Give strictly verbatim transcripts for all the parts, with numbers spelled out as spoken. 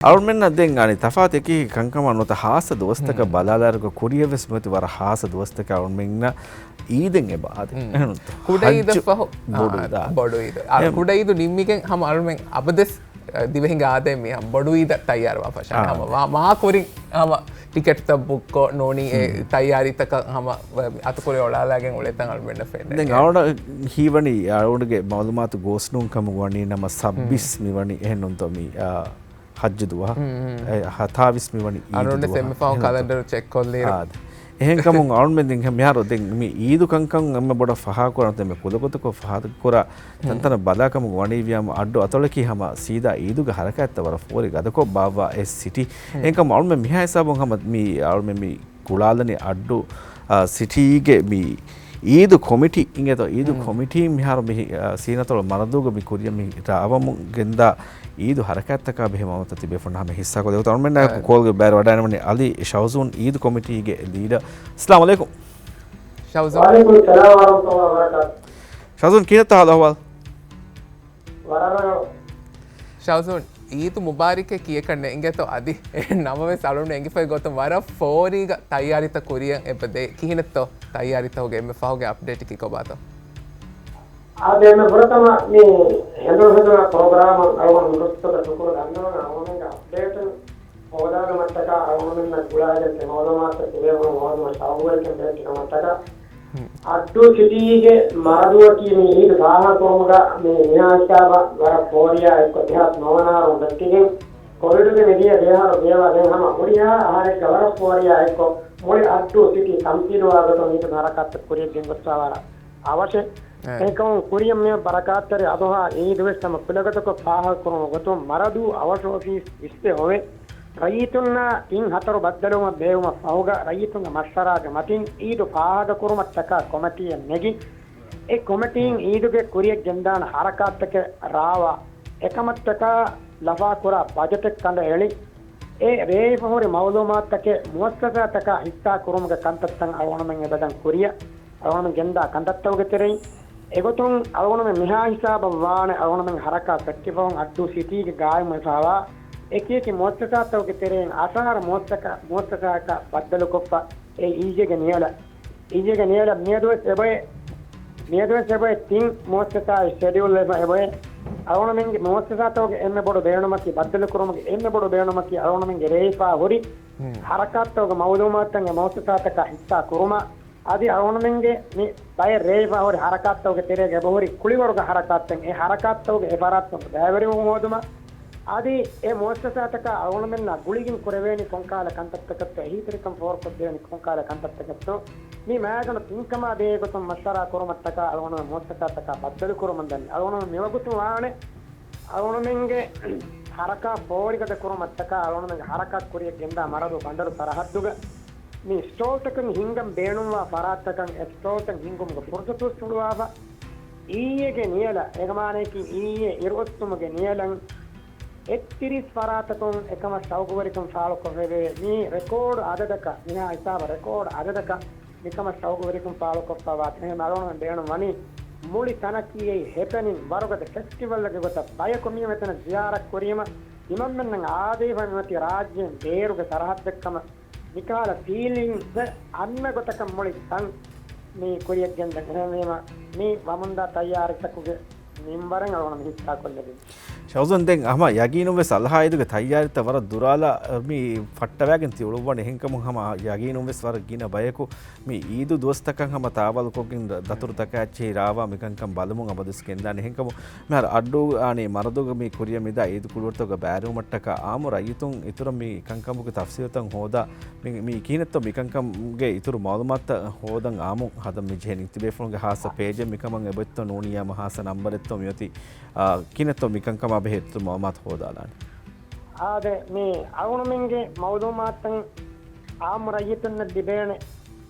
އަޅުމެންނަށް ދެން އަނި ތަފާތު އެކި ކަންކަމަށް ނުވަތަ ހާއްސަ ދުވަސްތަކަށް ބަލާލާއިރުގަ ކުރިޔަށް ވެސް މިއޮތީ ވަރަށް ހާއްސަ ދުވަސްތަކެއް އަޅުމެންނަށް އީދެއް އެބަ އާދެ. ކުޑައީދަށް ފަހު، ބޮޑު އާ، އީދާ. ބޮޑު އީދު. އާ، އެ، ކުޑައީދު ނިންމިގެން ހަމަ އަޅުމެން އަބަދެސް، އަ، ދިވެހިންގެ އާދައެއް މި ހަމަ ބޮޑު އީދަށް ތައްޔާރުވާ ފަށާނެ. އާ. ހަމަ މާ، މާ ކުރިން ހަމަ ޓިކެޓްތައް ބުކްކޮށް ނޫނީ އެ ތައްޔާރީތަކަށް ހަމަ އަތުކުރި އޮޅާލާގެން އުޅޭތަން އަޅުމެންނަށް ފެންނަނީ. ދެން އަޅުގަނޑަށް ހީވަނީ އަޅުގަނޑުގެ މައުލޫމާތު ގޯސްނޫން ކަމުގަ ވަނީ ނަމަ ސައްބީސް މި ވަނީ އެހެން ނޫންތޯ މި، އާ، ހައްޖު ދުވަހަށް. އެ، ހަތާވީސް މި ވަނީ އީދު އަޅުގަނޑު ދުވަހަށް. އެންމެ ފަހުން ކަލަންޑަރު ޗެކް ކޮށްލިއިރު. އާ، އެހެންކަމުން އަޅުމެން ދެން މިހާރު ދެން މި އީދު ކަންކަން އެންމެ ބޮޑަށް ފަހާކުރާ ނުވަތަ އެންމެ ކުލަގޮތަކަށް ފަހާކުރާ ތަންތަނަށް ބަލާކަމުގަ ވަނީ ވިޔަމަ އައްޑު އަތޮޅަކީ ހަމަ ސީދާ އީދުގެ ހަރަކާތްތައް ވަރަށް ފޯރި ގަދަކޮށް ބާއްވާ އެއް ސިޓީ. އެހެންކަމުން އަޅުމެން މިހާ ހިސާބުން ހަމަ މި އަޅުމެން މި ގުޅާލަނީ އައްޑު، އާ، ސިޓީގެ މި އީދު ކޮމިޓީ އިނގޭތޯ، އީދު ކޮމިޓީން މިހާރު މި، އާ، ސީނަތޮޅު މަރަދޫގަ މި ކުރިޔަށް މި ރާވަމުން ގެންދާ އީދު ހަރަކާތްތަކާ ބެހޭ މައުލޫމާތު ތިބޭފުޅުން ހަމަ ހިއްސާކޮށްލި. އަޅުމެންނާއެކު ކޯލްގެ ބައިވެރިވަޑައިގަންނަވަނީ އަލީ ޝައުޒޫން އީދު ކޮމިޓީގެ ލީޑަރ. އައްސަލާމު އަލައިކުމް. ޝައުޒޫން. ވަޢަލައިކުމް އައްސަލާމް ވަރަޙްމަތުﷲ ވަބަރަކާތު. ޝައުޒޫން ކިހިނެއްތޯ ހާލު އަހުވާލު؟ ވަރަށް ރަނގަޅު. ޝައުޒޫން، އީދު މުބާރިކޭ ކިޔަކަށް ނޭނގޭތޯ އަދި. ނަމަވެސް އަޅުގަނޑު އެނގިފައި ގޮތުން ވަރަށް ފޯރީގަ ތައްޔާރީތައް ކުރިޔަށް އެބަދޭ. ކިހިނެއްތޯ ތައްޔާރީތަކުގެ އެންމެ ފަހުގެ އަޕްޑޭޓަކީ ކޮބާތޯ؟ އާދެ، އެންމެ ފުރަތަމަ މި ހެނދުނު ހެނދުނާ ޕްރޮގްރާމަށް އަޅުގަނޑު ދުވަސްތަކަށް ޝުކުރު ދަންނަވަން. އަޅުގަނޑުމެންގެ އަޕްޑޭޓުން ހޯދާލުމަށްޓަކާ އަޅުގަނޑުމެންނަށް ގުޅާގެން ތި މައުލޫމާތުތައް ތިބޭފުޅުން ހޯދުމަށް ޝައުގުވެރިކަން ދޭތި ކަމަށްޓަކާ، އައްޑޫ ސިޓީގެ މަރަދުއަކީ މި އީދު ފާހަގަކުރުމުގަ މި މިހާ ހިސާބަށް ވަރަށް ފޯރިއާ އެއްކޮށް ދެހާސް ނުވަ ވަނަ އަހަރުން ވެއްޓިގެން، ކޮވިޑުގެ މިދިޔަ ދެއަހަރު ބޭއްވާ ދެން ހަމަ ހުރިހާ އަހަރެއްގަ ވަރަށް ފޯރިއާ އެއްކޮށް މުޅި އައްޑޫ ސިޓީ ތަމްސީލުވާ ގޮތުން އީދު ހަރަކާތްތައް ކުރިޔަށް ގެންގޮސްފައިވާ ވަރަށް އަވަށެއް. އެކަމުން ކުރިޔަށް މި ބަރަކާތްތެރި އަޟުޙާ އީދު ވެސް ހަމަ ކުލަގަދަކޮށް ފާހަގަކުރުމުގެ ގޮތުން މަރަދޫ އަވަށު އޮފީސް ވިސްނެ ހޮވެ، ރައްޔިތުންނާ ތިން ހަތަރު ބައްދަލުވުމަށް ބޭއްވުމަށް ފަހުގަ ރައްޔިތުންގެ މަޝްވަރާގެ މަތިން އީދު ފާހަގަކުރުމަށްޓަކާ ކޮމިޓީއެއް ނެގި، އެ ކޮމިޓީން އީދުގެ ކުރިޔަށް ގެންދާނެ ހަރަކާތްތަކެއް ރާވާ، އެކަމަށްޓަކާ ލަފާކުރާ ބަޖެޓެއް ކަނޑައެޅި، އެ ރޭވިފަހުރި މައުލޫމާތުތަކެއް މުއައްސަސާތަކާ ހިއްސާ ކުރުމުގެ ކަންތައްތައް އަޅުގަނޑުމެން އެބަދަން ކުރިޔަށް އަޅުގަނޑުމެން ގެންދާ ކަންތައްތަކުގެ ތެރެއިން އެގޮތުން އަޅުގަނޑުމެން މިހާ ހިސާބަށް ވާނެ އަޅުގަނޑުމެން ހަރަކާތް ފެއްޓިފަހުން އައްޑޫ ސިޓީގެ ގާއިމުވެފައިވާ އެކިއެކި މުއައްސަސާތަކުގެ ތެރެއިން އަށާރަ މުއައްސަސާ، މުއައްސަސާއަކާ ބައްދަލުކޮށްފަ އެ އިއްޔެގެ ނިޔަލަށް، އިއްޔެގެ ނިޔަލަށް މިއަދުވެސް އެބައެ، މިއަދުވެސް އެބައެ ތިން މުއައްސަސާއެއް ޝެޑިއުލްވެފަ އެބައެ. އަޅުގަނޑުމެންގެ މުއައްސަސާތަކުގެ އެންމެ ބޮޑު ބޭނުމަކީ، ބައްދަލުކުރުމުގެ އެންމެ ބޮޑު ބޭނުމަކީ އަޅުގަނޑުމެންގެ ރޭވިފާ ހުރި ހަރަކާތްތަކުގެ މައުލޫމާތުތައް އެ މުއައްސަސާތަކާ ހިއްސާ ކުރުމަށް. އަދި އަޅުގަނޑުމެންގެ މި ބައެއް ރޭވިފާ ހުރި ހަރަކާތްތަކުގެ ތެރޭގަ އެބަހުރި ކުޅިވަރުގެ ހަރަކާތްތައް، އެ ހަރަކާތްތަކުގެ އެ ފަރާތްތަކުގެ ބައިވެރިވުން ހޯދުމަށް. އަދި އެ މުއައްސަސާތަކާ އަޅުގަނޑުމެންނާ ގުޅިގެން ކުރެވޭނީ ކޮންކާލަ ކަންތައްތަކެއްތޯ، އެހީތެރިކަން ފޯރުކޮށްދޭނީ ކޮންކާލަ ކަންތައްތަކެއްތޯ، މި މާގަނޑު ތިންކަމާ ބެހޭގޮތުން މަޝްވަރާ ކުރުމަށްޓަކާ އަޅުގަނޑުމެން މުއައްސަސާތަކާ ބައްދަލުކުރުމަށް ދަނީ. އަޅުގަނޑުމެން މިވަގުތު ވާނެ އަޅުގަނޑުމެންގެ ހަރަކާތް ފޯރިގަދަ ކުރުމަށްޓަކާ އަޅުގަނޑުމެންގެ ހަރަކާތް ކުރިޔަށް ގެންދާ މަރަދޫ ބަނދަރު ސަރަހައްދުގަ މި ސްޓޯލްތަކުން ހިންގަން ބޭނުންވާ ފަރާތްތަކަށް އެ ސްޓޯލްތައް ހިންގުމުގެ ފުރުސަތު ހުޅުވާފަ. އިއްޔެގެ ނިޔަލަށް، އޭގެ މާނައަކީ އިއްޔެ އިރުއޮއްސުމުގެ ނިޔަލަށް އެއްތިރީސް ފަރާތަކުން އެކަމަށް ޝައުގުވެރިކަން ފާޅުކޮށްފައެވެ. މި ރެކޯޑު އަދަދަކަށް، މިހާ ހިސާބަށް ރެކޯޑު އަދަދަކަށް މިކަމަށް ޝައުގުވެރިކަން ފާޅުކޮށްފަވާތީ. އެހެން އަޅުގަނޑުމެން ބޭނުން ވަނީ މުޅި ތަނަކީ އެއީ ހެޕެނިން ވަރުގަދަ ފެސްޓިވަލްގެ ގޮތަށް. ބަޔަކު މި މެތަނަށް ޒިޔާރަތް ކުރީމަ ތިމަންމެންނަށް އާދެވިފަ މިއޮތީ ރާއްޖޭން ބޭރުގެ ސަރަހައްދެއްކަމަށް. މިކަހަލަ ފީލިންގްސް އަންނަ ގޮތަކަށް މުޅި ތަން މި ކުރިޔަށް ގެންދަން. އެހެންވީމަ މި ވަމުންދާ ތައްޔާރީތަކުގެ މިންވަރެއް އަޅުގަނޑު ހިއްސާކޮށްލެވިން. ޝައުޒޫން، ދެން ހަމަ ޔަގީނުން ވެސް އަޟްޙާ އީދުގެ ތައްޔާރީތައް ވަރަށް ދުރާލާ މި ފައްޓަވައިގެން ތި އުޅުއްވަނީ. އެހެންކަމުން ހަމަ ޔަގީނުން ވެސް ވަރަށް ގިނަ ބަޔަކު މި އީދު ދުވަސްތަކަށް ހަމަ ތާވަލުކޮށްގެން ދަ-، ދަތުރުތަކާ އެއްޗެހި ރާވާ މިކަންކަން ބަލަމުން އަބަދުވެސް ގެންދާނެ. އެހެންކަމުން މިހާރު އައްޑޫ އާނީ މަރަދުގެ މި ކުރިޔަށް މިދާ އީދު ކުޅިވަރުތަކުގަ ބައިވެރިވުމަށްޓަކާ އާއްމު ރައްޔިތުން އިތުރަށް މި ކަންކަމުގެ ތަފްސީލުތައް ހޯދާ މި، މި ކިހިނެއްތޯ މިކަންކަމުގެ އިތުރު މައުލޫމާތުތައް ހޯދަން އާއްމުން ހަދަން މި ޖެހެނީ. ތިބޭފުޅުންގެ ހާއްސަ ޕޭޖެއް މިކަމަށް އެބައޮތްތޯ ނޫނީ ހާއްސަ ނަންބަރެއްތޯ މިއޮތީ، އާ، ކިހިނެއްތޯ މިކަންކަމާ ބެހޭ އިތުރު މައުލޫމާތު ހޯދާލާނެ. އާދެ، މި އަޅުގަނޑުމެންގެ މައުލޫމާތުތައް އާއްމު ރައްޔިތުންނަށް ލިބޭނެ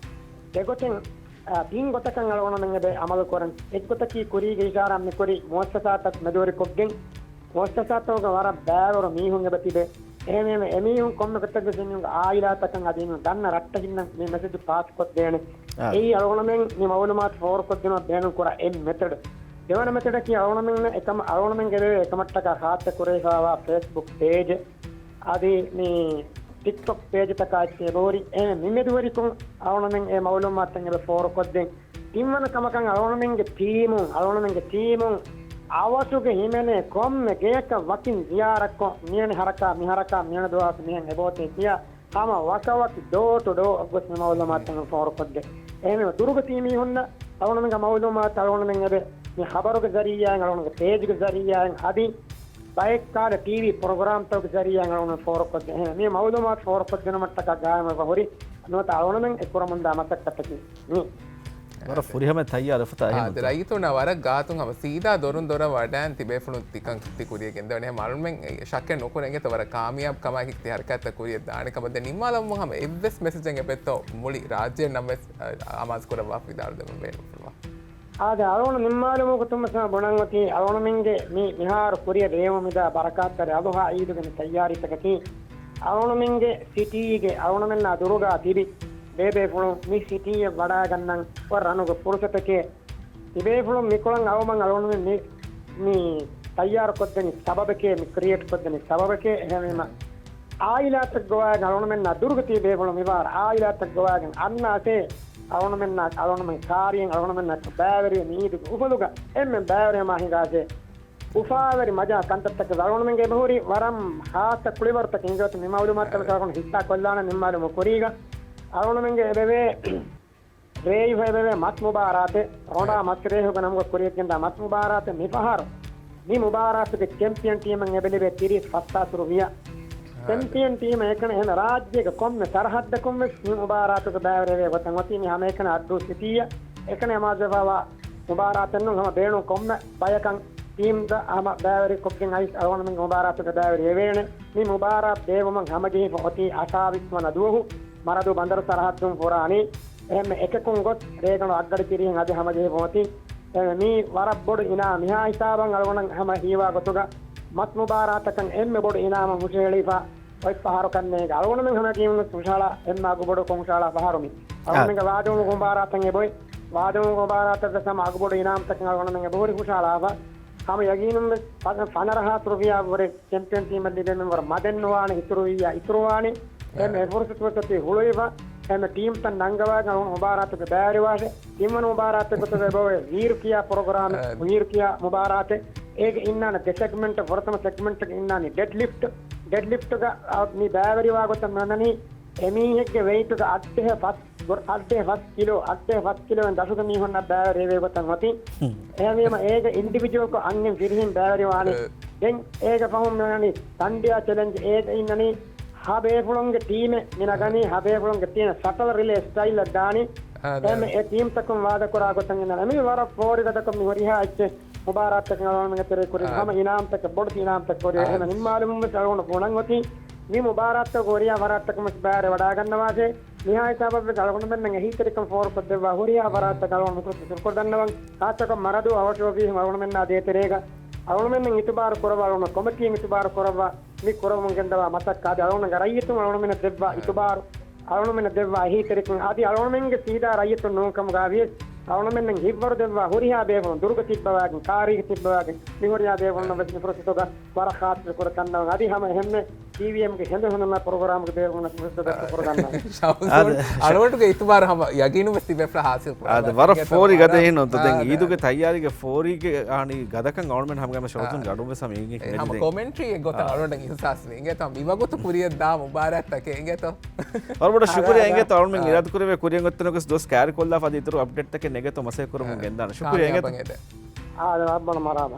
ދެގޮތެއް، އާ، ތިން ގޮތަކަށް އަޅުގަނޑުމެން އެބަ އަމަލު ކުރަން. އެއްގޮތަކީ ކުރީގެ އިޝާރާތް މި ކުރި މުއައްސަސާތައް މެދުވެރިކޮށްގެން، މުއައްސަސާތަކުގަ ވަރަށް ބައިވަރު މީހުން އެބަ ތިބޭ. އެހެންވީމަ އެމީހުން ކޮންމެ ގޮތަކަށްވެސް އެމީހުންގެ އާއިލާތަކަށް އަދި އެމީހުން ދަންނަ ރައްޓެހިންނަށް މި މެސެޖު ފާސްކޮށްދޭނެ. އާ. އެއީ އަޅުގަނޑުމެން މި މައުލޫމާތު ފޯރުކޮށްދިނުމަށް ބޭނުން ކުރާ އެއް މެތަޑް. ދެވަނަ މެތަޑަކީ އަޅުގަނޑުމެންނަށް އެކަމަށް އަޅުގަނޑުމެން ގެ އެކަމަށްޓަކާ ޚާއްޞަ ކުރެވިފައިވާ ފޭސްބުކް ޕޭޖެއް. އަދި މި ޓިކްޓޮކް ޕޭޖްތަކާ އެއްޗެއް އެބަހުރި. އެހެން މި މެދުވެރިކޮށް އަޅުގަނޑުމެން އެ މައުލޫމާތުތައް އެބަ ފޯރުކޮށްދޭން. ތިންވަނަ ކަމަކަށް އަޅުގަނޑުމެންގެ ޓީމުން، އަޅުގަނޑުމެންގެ ޓީމުން އަވަސުގެ ހިމެނޭ ކޮންމެ ގެޔަކަށް ވަކިން ޒިޔާރަތްކޮށް، މިއަނެއް ހަރަކާ، މި ހަރަކާ، މިއަނެއް ދުވަސް މިހެން އެބައޮތޭ ކިޔާ، ހަމަ ވަކަވަކި ޑޯ ޓު ޑޯ އަށް ގޮސް މި މައުލޫމާތުތައް ފޯރުކޮށްދޭ. އެހެންވީމަ ދުރުގަ ތިބި މީހުންނަށް އަޅުގަނޑުމެންގެ މައުލޫމާތު އަޅުގަނޑުމެން އެބަ މި ޚަބަރުގެ ޒަރީއާއިން، އަޅުގަނޑުގެ ޕޭޖުގެ ޒަރީއާއިން، އަދި ބައެއްކާލަ ޓީވީ ޕްރޮގްރާމްތަކުގެ ޒަރީއާއިން އަޅުގަނޑު ފޯރުކޮށްދޭ. އެހެން މި މައުލޫމާތު ފޯރުކޮށްދިނުމަށްޓަކާ ގާއިމުވެފަ ހުރި ނުވަތަ އަޅުގަނޑުމެން އެ ކުރަމުންދާ މަސައްކަތަކީ މީ. ވަރަށް ފުރިހަމަ ތައްޔާރު އެފަތާ އާ، އެހެން ދެ ރައްޔިތުންނާ ވަރަށް ގާތުން ހަމަ ސީދާ ދޮރުން ދޮރަށް ވަޑައިން ތިބޭފުޅުން ތިކަން ތި ކުރިޔަށް ގެންދަވަނީ. ހަމަ އަޅުމެން ޝައްކެއް ނުކުރޭ އިނގޭތޯ ވަރަށް ކާމިޔާބު ކަމާއެކީ ތި ހަރަކާތްތައް ކުރިޔަށް ދާނެ ކަމަށް. ދެން ނިންމާލަމުން ހަމަ އެއްވެސް މެސެޖެއް އެބައޮތްތޯ މުޅި ރާއްޖެއިން ނަމަވެސް އަ، އަ، އަމާޒު ކުރައްވާފަ ވިދާޅުވެމުން ބޭނުންފުޅުވާ. އާދެ، އަޅުގަނޑު ނިންމާލުމުގެ ތުންމަސް ބުނަން އޮތީ، އަޅުގަނޑުމެންގެ މި މިހާރު ކުރިއަށް ދެވެމުން މިދާ ބަރަކާތްތެރި އަޟުޙާ ޢީދުގެ މި ތައްޔާރީތަކަކީ، އަޅުގަނޑުމެންގެ ސިޓީގެ އަޅުގަނޑުމެންނާ ދުރުގާ ތިބި ބޭބޭފުޅުން މި ސިޓީއަށް ވަޑައިގަންނަން ވަރަށް ރަނުގެ ފުރުސަތެކޭ. ތިބޭފުޅުން މިކޮޅަށް އައުމަށް އަޅުގަނޑުމެން މި، މި ތައްޔާރު ކޮށްދެނީ ސަބަބެކޭ، މި ކްރިއޭޓް ކޮށްދެނީ ސަބަބެކޭ. އެހެންވީމަ، އާއިލާތައް ގޮވާގެން އަޅުގަނޑުމެންނާ ދުރުގަ ތިބި ބޭފުޅުން މިބާރަށް އާއިލާތައް ގޮވާގެން އަންނާށޭ، އަޅުގަނޑުމެންނާ، އަޅުގަނޑުމެން ކާރިއެއް އަޅުގަނޑުމެންނާ ބައިވެރިވެ މި އީދުގެ އުފަލުގަ އެންމެ ބައިވެރިވުމާ ހިނގާށޭ. އުފާވެރި މަޖާ ކަންތައްތަކެއް އަޅުގަނޑުމެންގެ އެބަހުރި ވަރަށް ހާއްސަ ކުޅިވަރުތަކެއް އިނގޭތޯ މި މައުލޫމާތުތައް އަޅުގަނޑު ހިއްސާ ކޮށްލާނަން ނިންމާލުމުގެ ކުރީގަ. އަޅުގަނޑުމެންގެ އެބަވޭ ރޭވިހަ އެބަވޭ މަސް މުބާރާތެއް، ރޮނޑާ މަސް ރޭހުގެ ނަމުގަ ކުރިއަށްގެންދާ މަސް މުބާރާތެއް މިފަހަރު. މި މުބާރާތުގެ ޗެމްޕިއަން ޓީމަށް އެބަލިބޭ ތިރީސް ފަސްހާސް ރުފިޔާ. ޗެމްޕިއަން ޓީމަށް އެކަނި އެހެން ރާއްޖޭގެ ކޮންމެ ސަރަހައްދަކުން ވެސް މި މުބާރާތުގަ ބައިވެރިވޭ ގޮތަށް އޮތީ މި ހަމައެކަނި އައްޑޫ ސިޓީއަށް އެކަނި އަމާޒުވެފަވާ މުބާރާތެއް ނޫން. ހަމަ ބޭނުން ކޮންމެ ބަޔަކަށް ޓީމްތައް ހަމަ ބައިވެރިކޮށްގެން އައިސް އަޅުގަނޑުމެންގެ މުބާރާތުގަ ބައިވެރި ވެވޭނެ. މި މުބާރާތް ބޭއްވުމަށް ހަމަޖެހިފަ އޮތީ އަށާވީސް ވަނަ ދުވަހު މަރަދޫ ބަނދަރު ސަރަހައްދުން ފުރާނީ. އެހެންމެ އެކަކުން ގޮސް ރޭގަނޑު އަށްގަޑި ތިރީހަށް އަދި ހަމަޖެހިފަ އޮތީ. އެހެންމެ މީ ވަރަށް ބޮޑު އިނާމެއް. މިހާ ހިސާބަށް އަޅުގަނޑަށް ހަމަ ހީވާ ގޮތުގަ މަސް މުބާރާތަކަށް އެންމެ ބޮޑު އިނާމެއް ހުށަހެޅިފަ އޮތް ފަހަރު ކަންނޭނގެ. އަޅުގަނޑުމެން ހަމަ ކީމުން ހުށަހަޅާ އެންމެ އަގުބޮޑު ކޮން ހުށަހަޅާ ފަހަރު މި. އަޅުގަނޑުމެންގެ ވާދަވުމުގެ މުބާރާތަށް އެބައޮތް. ވާދަވުމުގެ މުބާރާތަށް ވެސް ހަމަ އަގުބޮޑު އިނާމްތަކެއް އަޅުގަނޑުމެން އެބަހުރި ހުށަހަޅާފަ. ހަމަ ޔަގީނުން ވެސް ފަ-، ފަނަރަ ހާސް ރުފިޔާ ވުރެ ޗެމްޕިއަން ޓީމަށް ލިބެމެން ވަރަށް މަދެއް ނުވާނެ، އިތުރުވިއްޔާ އިތުރުވާނެ. އެހެން އެ ފުރުސަތު ވެސް އޮތީ ހުޅުވިފަ. އެހެން ޓީމްތައް ނަންގަވާގެން އަޅުގަނޑު މުބާރާތުގަ ބައިވެރިވާށޭ. ތިންވަނަ މުބާރާތެއް ގޮތުގަ އެބައޮތް ވީރު ކިޔާ ޕްރޮގްރާމެއް، އާ، ވީރު ކިޔާ މުބާރާތެއް. އޭގެ އިންނާނެ ދެ ސެގްމެންޓް، ފުރަތަމަ ސެގްމެންޓްގެ އިންނާނީ ޑެޑް ލިފްޓް. ޑެޑް ލިފްޓްގަ، އާ، މި ބައިވެރިވާ ގޮތަށް މި އަންނަނީ އެމީހެއްގެ ވެއިޓުގަ އަށްޑިހަ ފަސް، އަށްޑިހަ ފަސް ކިލޯ، އަށްޑިހަ ފަސް ކިލޯއިން ދަށުގެ މީހުންނަށް ބައިވެރިވޭ ގޮތަށް އޮތީ. އެހެންވީމަ އޭގަ އިންޑިވިޖުއަލްކޮށް އަންހެން ފިރިހެން ބައިވެރިވާނީ. ދެން އޭގެ ފަހުން މި އަންނަނީ ތަންޑިޔާ ޗެލެންޖް. އޭގަ އިންނަނީ ހަ ބޭފުޅުންގެ ޓީމެއް މި ނަގަނީ، ހަ ބޭފުޅުންގެ ޓީމެއް ޝަޓަލް ރިލޭ ސްޓައިލްއަށް ދާނީ. އާ، އެހެން އެ ޓީމްތަކުން ވާދަކުރާ ގޮތަށް އިންނަނީ. މި ވަރަށް ފޯރިގަދަކޮށް މި ހުރިހާ އެއްޗެއް މުބާރާތްތަކެއް އަޅުގަނޑުމެންގެ ތެރޭ ކުރި އާ، ހަމަ އިނާމްތަކެއް، ބޮޑު އިނާމްތަކެއް ކުރި. އާ، އެހެން ނިންމާލުމުން ވެސް އަޅުގަނޑު ބުނަން އޮތީ މި މުބާރާތްތަކުގެ ވަރަށް ތަކުމަސް ބައިވެރިވަޑައިގަންނަވާށޭ. މިހާ ހިސާބަށް ވެސް އަޅުގަނޑުމެންނަށް އެހީތެރިކަން ފޯރުކޮށްދެއްވާ ހުރިހާ ފަރާތްތަކަށް އަޅުގަނޑު މިކުރި ޝުކުރު ދަންނަވަން. ޚާއްޞަކޮށް މަރަދޫ އަވަށުވެފީހުން އަޅުގަނޑުމެންނާ ދޭތެރޭގަ އަޅުގަނޑުމެންނަށް އިތުބާރު ކުރައްވާ، އަޅުގަނޑު ކޮމިޓީން އިތުބާރު ކުރައްވާ މި ކުރަމުން ގެންދަވާ މަސައްކަތް އަދި އަޅުގަނޑުގެ ރައްޔިތުން އަޅުގަނޑުމެންނަށް ދެއްވާ އިތުބާރު، އަޅުގަނޑުމެންނަށް ދެއްވާ އެހީތެރިކަން އަދި އަޅުގަނޑުމެންގެ ސީދާ ރައްޔިތުން ނޫންކަމުގައިވިޔަސް އަޅުގަނޑުމެންނަށް ހިތްވަރު ދެއްވާ ހުރިހާ ބޭފުޅުން ދުރުގަ ތިއްބަވާގެން، ކާރީގަ ތިއްބަވާގެން މި ހުރިހާ ބޭފުޅުންނަށް ވެސް މި ފުރުސަތުގަ ވަރަށް ޚާއްޞަ ޝުކުރު ދަންނަވަން. އަދި ހަމަ އެހެންމެ ޓީވީއެމްގެ ހެނދު ހަނދުނާ ޕްރޮގްރާމްގެ ބޭފުޅުންނަށް ފުރުސަތު ދެއްވާ ޝަމްސޫން، އަޅުގަނޑުގެ އިތުބާރު ހަމަ ޔަގީނުން ވެސް ތިބޭފުޅާ ހާސިލް ކުރައްވާ. އާދެ، ވަރަށް އިނގޭތޯ ފޯރި ގަދަ އެހެން އޮތު. ދެން އާދެ، އީދުގެ ތައްޔާރީގެ ފޯރީގެ އާނީ ގަދަކަން އަޅުމެން ހަމަގަމަ ޝައުތުން ގަޑުން ވެސް ހަމަ އިނގި އެ، ހަމަ ކޮމެންޓްރީ އެއް ގޮތަށް އާ، އަޅުގަނޑަށް އިހުސާސް ވީ. އިނގޭތޯ މިވަގުތު ކުރިއަށް ދާ މުބާރާތްތަކެއް އިނގޭތޯ. ވަރަށް ބޮޑަށް ޝުކުރިޔާ އިނގޭތޯ އަޅުމެން އާ، އިރާދަ ކުރެވޭ ކުރިއަށް އޮތްތަނަކަސް ދުވަސް ކާރި ކޮށްލާފަ އަދި އިތުރު އަޕްޑޭޓްތަކެއް ނެގޭތޯ މަސައްކަތް ކުރަމުން ގެންދާނެ. ޝުކުރިޔާ އިނގޭތޯ. އާދެ، ވަރަށް ބޮޑަށް މަރުޙަބާ.